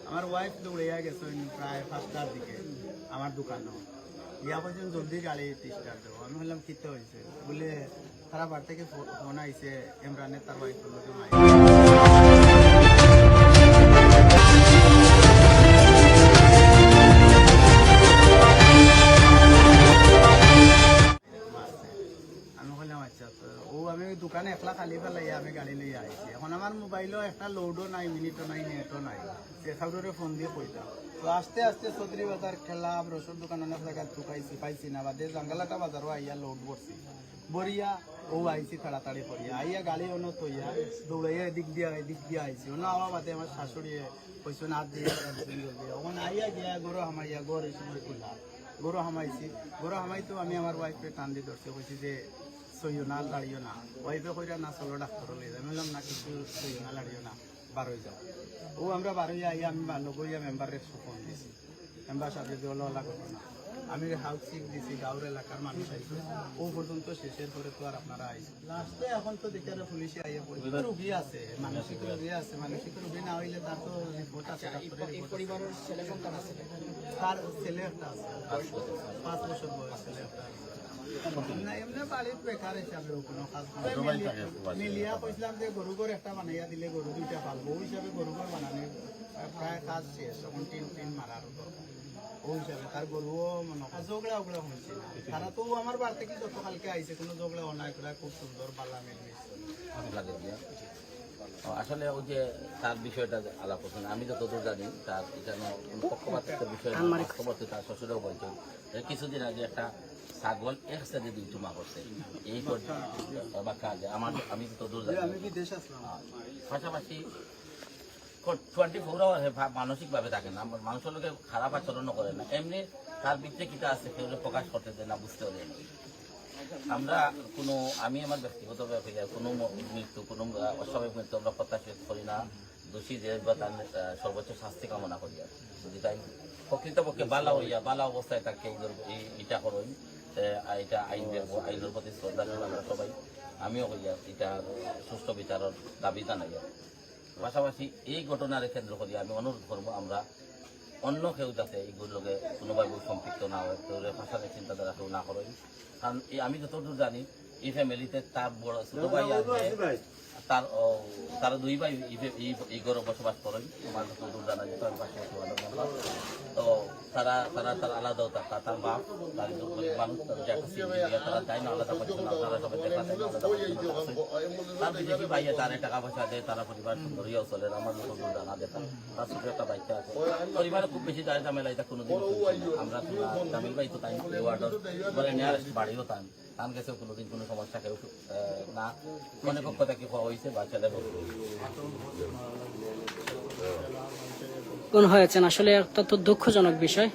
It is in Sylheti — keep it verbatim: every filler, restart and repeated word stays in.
আমার ওয়াইফ দৌড়াইয়া গেছে প্রায় পাঁচটার দিকে আমার দোকানো। ইয়া কইছেন, "জলদি গাড়ি স্টার্ট দেও।" আমি বললাম, "কিতা হয়েছে?" বলে, "তারা বাড়ি থেকে ফো-, ফোন আইছে, ইমরানের তার ওয়াইফের লগে মাই।" আমি কইলাম, "আচ্ছা।" তো ও আমি ওই দোকানে একলা খালি ফেলাইয়া আমি গাড়ি লইয়া আইছি। এখন আমার মোবাইলও একটা লোডও নাই, মিনিটও নাই, নেটও নাই, যে কাউরে ফোন দিয়ে কইতাম। তো আস্তে আস্তে চৌধুরী বাজার, খেলা, রসুন দোকান, অনেক জায়গায় তুকাইছি, পাইছি না, বাদে জাঙ্গালাটা বাজারও আইয়া লোড করছি। বরিয়া ও আইছি তাড়াতাড়ি করিয়া, আইয়া গাড়ি অনো থইয়া দৌড়াইয়া এদিক দিয়া এদিক দিয়া আইছি। অনো আওয়া বাদে আমার শাশুড়িয়ে কইছইন, "হাত দিয়ে একজন জলদি।" ওখানে আইয়া গিয়া গরু হামাইয়া, ঘর এই সময় খুলা, গরু হামাইছি। গরু হামাইতো আমি আমার ওয়াইফে টান দিয়ে ধরছে, কইছি যে, "সইও না, লাড়িও না।" ওয়াইফে কইরা, "না, চলো ডাক্তারও লই যাই।" আমি বললাম, "না, কিছু সইও না, লাড়িও না, বার হয়ে যাও।" ও আমরা বার হইয়া আইয়া আমি বা-, লগে হইয়া মেম্বাররে ফোন দিছি। মেম্বার সাহেব যদি হলো হলা ঘটনা, আমি হাউস সিক দিছি, গাঁওর এলাকার মানুষ আইছে, ও পর্যন্ত শেষের পরে তো আর আপনারা আইছে। লাস্টে এখন তো দেখি আর পুলিশে আইয়া পড়ে। রুগী আছে, মানসিক রুগী আছে, মানসিক রুগী না হইলে তার তো রিপোর্ট আছে, ডাক্তারের রিপোর্ট আছে। পরিবারের ছেলে সন্তান আছে? তার ছেলে একটা আছে, পাঁচ বছর বয়স ছেলে একটা আছে। না, এমনি বাড়ির বেকার হিসাবে ও কোনো কাজ করে না। মিলিয়া কইছিলাম যে গরু ঘর একটা বানাইয়া দিলে গরু দুইটা পালবো, ওই হিসাবে গরু ঘর বানানি প্রায় কাজ শেষ, এখন টিন টিন মারার দরকার। ওই হিসাবে তার গরুও মনে হয় ঝগড়া উগড়া হয়েছে না। তারা তো আমার বাড়িতে কি যত কালকে আইছে, কোনো ঝগড়া অন্যায় করে খুব সুন্দর বালা মিলমিশ। লাগে দিয়া। ও, আসলে ওই যে তার বিষয়টা যে আলাপ করছেন, আমি যতদূর জানি, তার এখানে কোনো পক্ষপাতিত্বের বিষয় না, বাস্তবতা তার শ্বশুরেও বলছেন যে কিছুদিন আগে একটা ছাগল এক সাইডে দুই চুমা করছে। এই পর্যন্ত বাক্কা আগে আমার, আমি যতদূর জানি। আমি বিদেশ আসলাম। আর পাশাপাশি টোয়েন্টি ফোর আওয়ার মানসিকভাবে থাকে না, আমার মানুষের লোকে খারাপ আচরণও করে না, এমনি তার ভিতরে কিতা আছে কেউ প্রকাশ করতে দেয় না, বুঝতে দেয় না। আমরা কোনো, আমি আমার ব্যক্তিগত ব্যাপারে কোনো ম-, মৃত্যু, কোনো, আহ, অস্বাভাবিক মৃত্যু আমরা প্রত্যাশা করি না। দোষী যে বা তার, আহ, সর্বোচ্চ শাস্তি কামনা করি। আর যদি তাই প্রকৃতপক্ষে বালা হইয়া, বালা অবস্থায় তাকে এই ধর-, এই, ইটা করইন, আহ, এটা আইন দেখবো, আইনের প্রতি শ্রদ্ধা করি আমরা সবাই। আমিও হইয়া এটা সুষ্ঠু বিচারের দাবি জানাই। পাশাপাশি এই ঘটনার কেন্দ্র করি আমি অনুরোধ করবো, আমরা অন্য কেউ যাতে এইগুলোর লগে কোনোভাবে সম্পৃক্ত না হয়, কেউ ফাঁসানোর চিন্তাধারা কেউ না করে। কারণ এই আমি যতদূর জানি, এই ফ্যামিলিতে তার বড় ছোট ভাই আছে, তার, ও, তারা দুই ভাই এই, এই, এই ঘরে বসবাস করেন। আমার যতদূর জানা যেত, আমি পাশাপাশি অনেক মেম্বার। তো তারা, তারা, তারা আলাদাও থাকা, তার বাপ, তার একজন গরিব মানুষ, তার যে একটা সিটি দিয়া তারা যায় না, আলাদা করছে না, তারা সবাই দেখা যায় না, আলাদা করছে না। তার বিদেশি ভাইয়ে তার টাকা পয়সা দেয়, তারা পরিবার সুন্দর হইয়াও চলে, আমার যতদূর জানা দেখা। তার ছোট একটা বাচ্চা আছে। পরিবারে খুব বেশি যায় ঝামেলা, এটা কোনোদিন চলছে না। আমরা তো না, জামিল ভাই তো তাই ওয়ার্ডের, মানে নিয়ারেস্ট বাড়িও তাই। তান গেছে কোনোদিন কোনো সমস্যা কেউ, আহ, না, অনেক পক্ষ থেকে হওয়া হয়েছে বা ছেলে বলবো। খুন হয়েছেন, আসলে অত্যন্ত দুঃখজনক বিষয়।